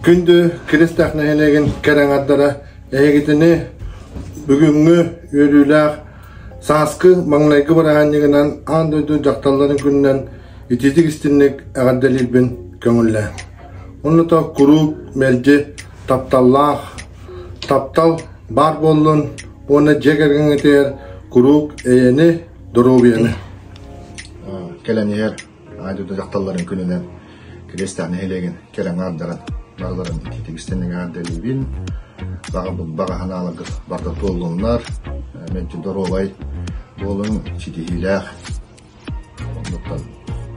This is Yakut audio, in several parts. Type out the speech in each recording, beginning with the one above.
Күндү Киристээх нэһилиэгин кэрэ аҥардара эһигитини бүгүҥҥү үөрүүлээх сааскы маҥнайгы бырааһынньыгынан аан дойду дьахталларын күнүнэн итиитик истинник эҕэрдэлиирбин көҥүллээ. Оннута куруук мэлдьи тапталлаах, таптал баар буоллун уонна дьиэ кэргэҥҥитигэр куруук эйэни, доруобуйаны. Кэлэн иһэр Аан дойду дьахталларын күнүнэн Кириэстээх нэһилиэгин кэрэ аҥаардарын барыларын итиитик истиҥник эҕэрдэлиибин. Баҕа санааларгыт барыта туоллуннар, мэлдьи доруобай буолуҥ, ситиһиилээх оннуттан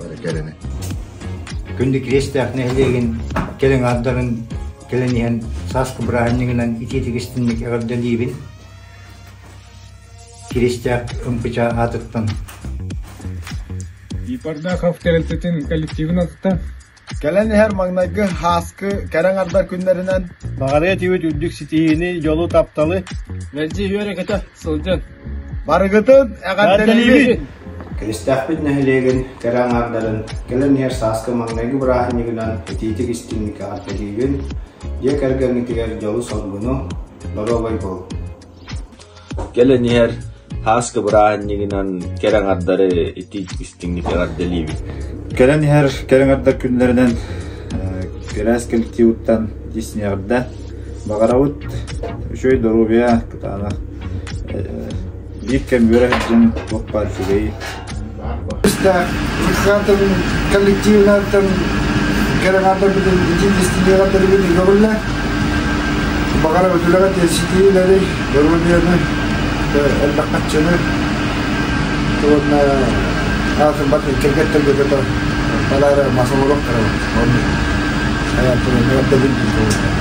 бары кэрэни. Күндү Кириэстээх нэһилиэгин кэрэ аҥаардарын кэлэн иһэн сааскы бырааһынньыгынан итиитик истиҥник эҕэрдэлиибин. Киристээх ымпыча аатыттан Ипардахов тэрилтэтин коллективын атыттан Кэлэн иһэр маҥнайгы һааскы кэрэ аҥардар күннэринэн Баҕарыа этибит үрдүк ситиһиини, дьолу, тапталы мэлдьи үөрэ-көтө сылдьан барыгытын эҕэрдэлиибит! Киристээхпит нэһилиэгин кэрэ аҥаардарын кэлэн иһэр сааскы маҥнайгы бырааһынньыгынан итиитик истиҥник эҕэрдэлиибин, дьиэ кэргэҥҥитигэр дьолу-соргуну, доруобай буол! Кэлэн иһэр Һааскы бырааһынньыгынан кэрэ аҥардары итиитик-истиҥник эҕэрдэлиибит. Кэлэн иһэр кэрэ аҥардар күннэринэн кэрээс коллективыттан итиистин эҕэрдэ. Баҕарабыт үчүгэй доруобуйа, кытаанах биир кэм үөрэ сылдьан туох баар үчүгэйи. Музыкантын коллективынан кэрэ аҥардарбытын итиитик-истиҥник эҕэрдэлиибит көҕүллэ. Баҕарабыт үлэҕэ ситиилэри, доруобуйаны, элбэх харчыны уонна аатын батын кэргэттэргэ көтө талаары мас олоруохтара. Оннук. Айан туран эҕэрдэлиибит.